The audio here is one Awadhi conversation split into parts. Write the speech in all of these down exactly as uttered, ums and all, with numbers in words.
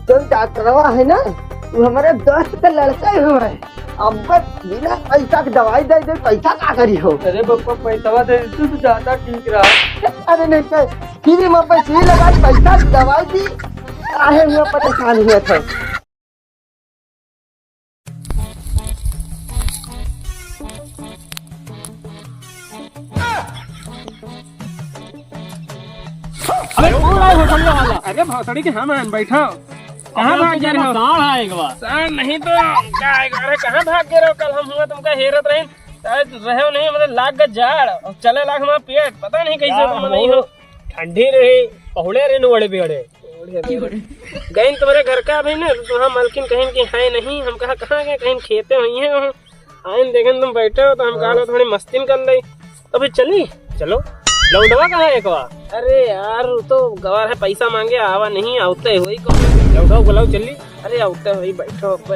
जौन डॉक्टरवा है ना, वो हमारे दोस्त का लड़का ही हुआ है। अब बस बिना पैसा के दवाई दे दे, पैसा का करी हो? अरे बप्पा, पैसवा दे देते तो ज्यादा ठीक रहा। अरे नहीं तो फ्री में बस सुई लगा, पैसा की दवाई दी, काहे हुआ परेशान हुआ था। अबे कौन आए भोसड़िया वाला? अरे भोसड़ी के हम हैं, बैठो। कहाँ अबे भाग गए रहो? साढ़ आए एक बार। साढ़ नहीं तो क्या आएगा? अरे कहाँ भाग गए रहो? कल हम हुआ तुमका हेरत रहे, आज रहे नहीं, मतलब लाग का जाड़ और चले लाग हमारा पेट, पता नहीं कैसे यार, तुम नहीं हो। ठंडी रही, पहुड़े रहे नु बड़े बेड़े। गइन तुम्हारे घर का भी ना, तो वहाँ मलकिन कहीं कि है नहीं, हम कहा कहाँ गए, कहीं खेते हुई हैं वहाँ। आइन देखें तुम बैठे हो तो हम कहा लो थोड़ी मस्ती कर ले। तो फिर चली, चलो। लौंडवा कहाँ है एकवा? अरे यार, वो तो गवार है, पैसा मांगे आवा नहीं, आवते हुई को। लौंडवा बुलाओ, चली। अरे आवते हुई, बैठो अब।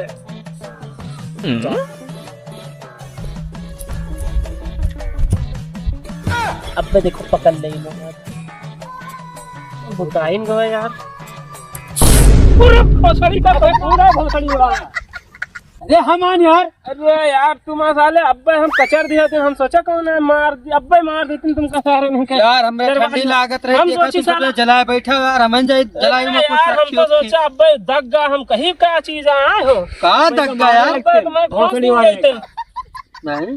अबे देखो, पकड़ ले इन लोग। भुकाइन गवा यार। पूरा भोसड़ी का तो पूरा भोसड़ी उड़ा। अरे हम आन यार। अरे यार, तुम आ साले, अब्बे हम कचर दिया थे, हम सोचा कौन है, मार दि-, अब्बे मार देते तुमका सारे नहीं के। यार, हमें तेरे ठंडी भाई, लागत रहे, हम देखा सोची तुम साला। तो जलाए बैठा यार, हमें जाए जलाए अरे में कुछ यार, हम रखी तो होती। सोचा अब्बे दग गा, हम कहीं का चीज आए हो। का दग गा यार? अब्बे तुम्हें भोसड़ी वाले। नहीं।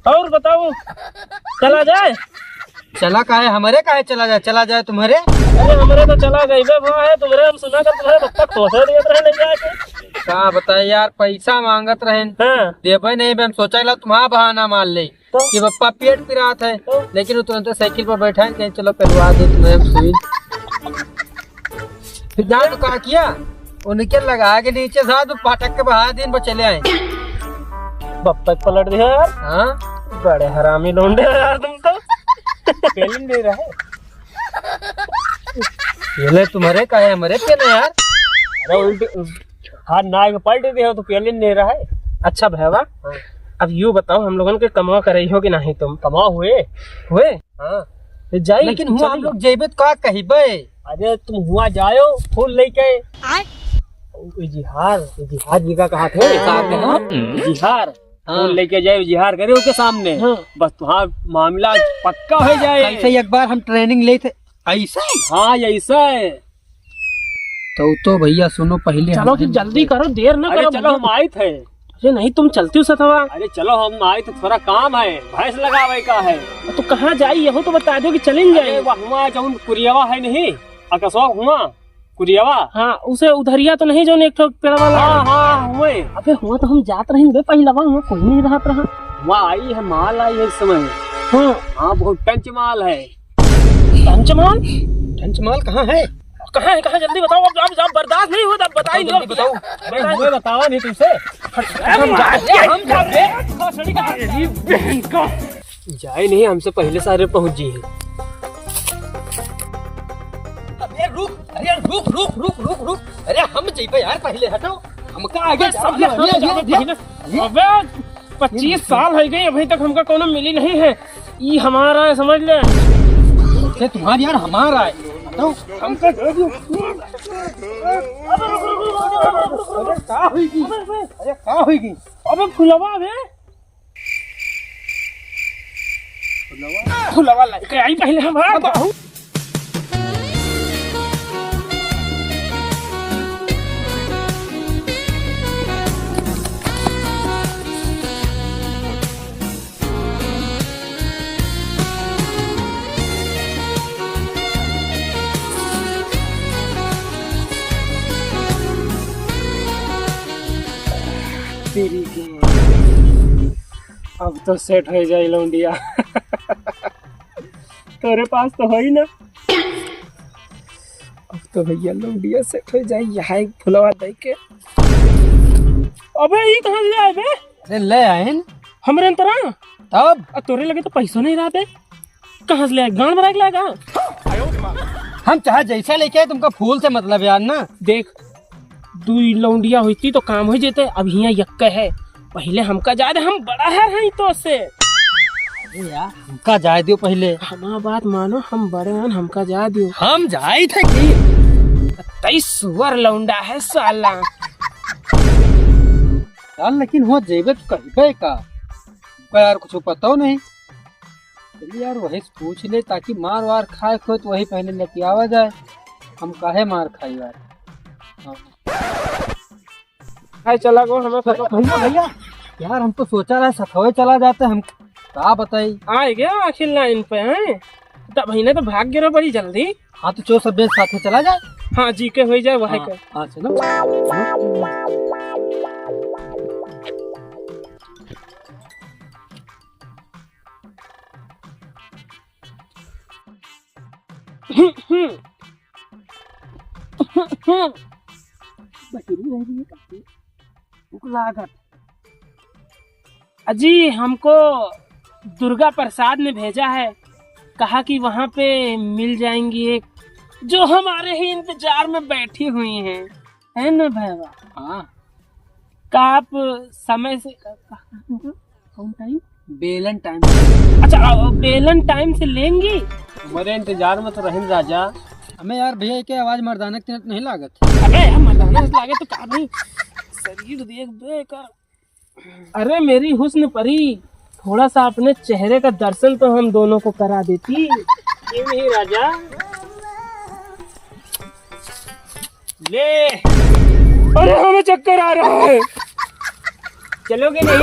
और बताओ, चला जाए? चला काहे, हमरे काहे चला जाए? चला जाए तुम्हरे? अरे, हमरे तो चला गई बे, वो है तुम्हरे, हम सुना कर तुम्हरे बप्पा खोसे दिए रहे ले जाके। का बताए यार, पैसा मांगत रहे। हाँ। देबे नहीं बे, हम सोचा ला तुम्हारा बहाना मार ले तो? कि बप्पा पेट पिरात है, तो? लेकिन वो तुरंत साइकिल पर बैठा है, कहीं चलो करवा दे तुम्हें हम सुई। फिर जान तो का किया, उनके लगा के नीचे से हाथ पटक के बहा दिन पर चले आए। बप्पा पलट दिया यार। हाँ। बड़े हरामी लोंडे हो यार तुम तो। पेलिन दे रहा है। ये ले तुम्हारे का है, हमारे पे ना यार। अरे उल्टी, हाथ नाक में पलट दिया तो पेलिन दे रहा है। अच्छा भैया, हाँ। अब यू बताओ, हम लोगन के कमवा करे हो कि नहीं तुम? कमवा हुए? हुए? हाँ। तो जाई, लेकिन हुआ हम चली। लोग जइबे तो का कहिबे? अरे तुम हुआ जायो फूल लेके। आय? इजहार, इजहार जी का कहा थे? का कहा? इजहार। हाँ। फूल लेके जाए, इजहार करे ओके सामने। हाँ। बस तुम्हारा मामला पक्का हो जाए। कैसे एक बार हम ट्रेनिंग ले थे, ऐसे ही? हाँ, ऐसा है। तो, तो भैया सुनो, पहले चलो हम कि जल्दी करो, देर ना अरे करो चलो, भैया। हम आए थे। अरे नहीं, तुम चलती हो सथवा। अरे चलो, हम आए तो थोड़ा काम है, भैंस लगावे का है। तो कहाँ जाई, यहो तो बता दो कि चलिन अरे जाई। वहाँ जौन कुरियवा है नहीं, अकसवा हुआ कुरियवा। हाँ, उसे उधरिया तो नहीं जौन एक ठो पेड़वा ला। हाँ, हाँ, हुए। अबे हुआ तो हम जात रही बे पहिलवा, हुआ कोई नहीं रहत रहा। वहाँ आई है, माल आई है इस समय। हाँ। हाँ, बहुत टंच माल है। टंच माल? टंच माल कहाँ है? कहाँ है, कहाँ? जल्दी बताओ, अब, अब, अब बर्दाश्त नहीं होता, अब बताओ, बताई दो। जल्दी बताओ। अरे, बताओ। मुझे बतावा नहीं तुमसे। हम जा-, हम जा-, अरे, बहन का। जाए नहीं, हमसे पहले सारे पहुंच जी हैं। अबे रुक, अरे रुक, रुक, रुक, रुक, रुक। अरे हम जइबे यार, पहले हटो। हमका आगे अबे, जाओ, सब अरे, लोग अरे, जाओ, अरे, अरे। अबे, पच्चीस साल हो गए, अभी तक हमका कोनो मिली नहीं है। ई हमारा है, समझ ले। ये तुम्हारी यार, हमारा है। हटो। हमका दे दो। अरे का होई की? अरे का होई की? अबे फुलवा बे। फुलवा। फुलवा लाइके आई पहले हम, हाँ, बहुत। तेरी के। अब तो सेट हो जाई लौंडिया। तोरे पास तो होई ना। अब तो भैया लौंडिया सेट हो जाई, यहाँ एक फुलवा दे के। अबे ई कहाँ से आए बे? अरे ले आइन। हमरे अंतरा? तब? आ तोरे लगे तो पैसो नहीं रहा बे। कहाँ से ले आए? गांड भरा के लाएगा? हम चाहे जैसा लेके आए, तुमका फूल से मतलब यार ना। देख, दुई लौंडिया होती तो काम हो जेते, अब हियां यक्के है। पहिले हमका जाए दे, हम बड़ा है, हैं तो से। अरे यार, हमका जाए दियो पहिले। हमार बात मानो, हम बड़े हैं, हमका जाए दियो। हम जाए थे की? तै ई सुअर लौंडा है साला। यार, लेकिन हो जेबे तो कहबे का? का यार, कुछ पता नहीं। चलिए यार, वही से पूछ ले, ताकि मार वार खाए को तो वही पहले लेके आवा जाए। हम काहे मार खाई यार? हाँ। हाय, चला गो, हमें भैया, भैया, यार, हम तो सोचा रहे सथवे चला जाते, हम का बताई। आए गया आखिर लाइन पे हैं, तब ही ने तो भाग गिरो बड़ी जल्दी। हाँ, तो चो सब बेस साथे चला जाए। हाँ, जी के होई जाए, वह हाँ, के। हाँ, चलो। बकरी रह गई है, काफी भूख लागत। अजी, हमको दुर्गा प्रसाद ने भेजा है, कहा कि वहाँ पे मिल जाएंगी एक, जो हमारे ही इंतजार में बैठी हुई हैं, है ना भैया? हाँ। का आप समय से, का, का, का, कौन टाइम? बेलन टाइम। अच्छा, आ, बेलन टाइम से लेंगी? हमारे इंतजार में तो रहिन राजा। हमें यार भैया के आवाज मर्दाना के नहीं लागत। अबे यार, मर्दाना से लागे तो का भाई, शरीर देख बे का। अरे मेरी हुस्न परी, थोड़ा सा अपने चेहरे का दर्शन तो हम दोनों को करा देती। क्यों नहीं राजा? ले। अरे हमें चक्कर आ रहा है। चलोगे नहीं?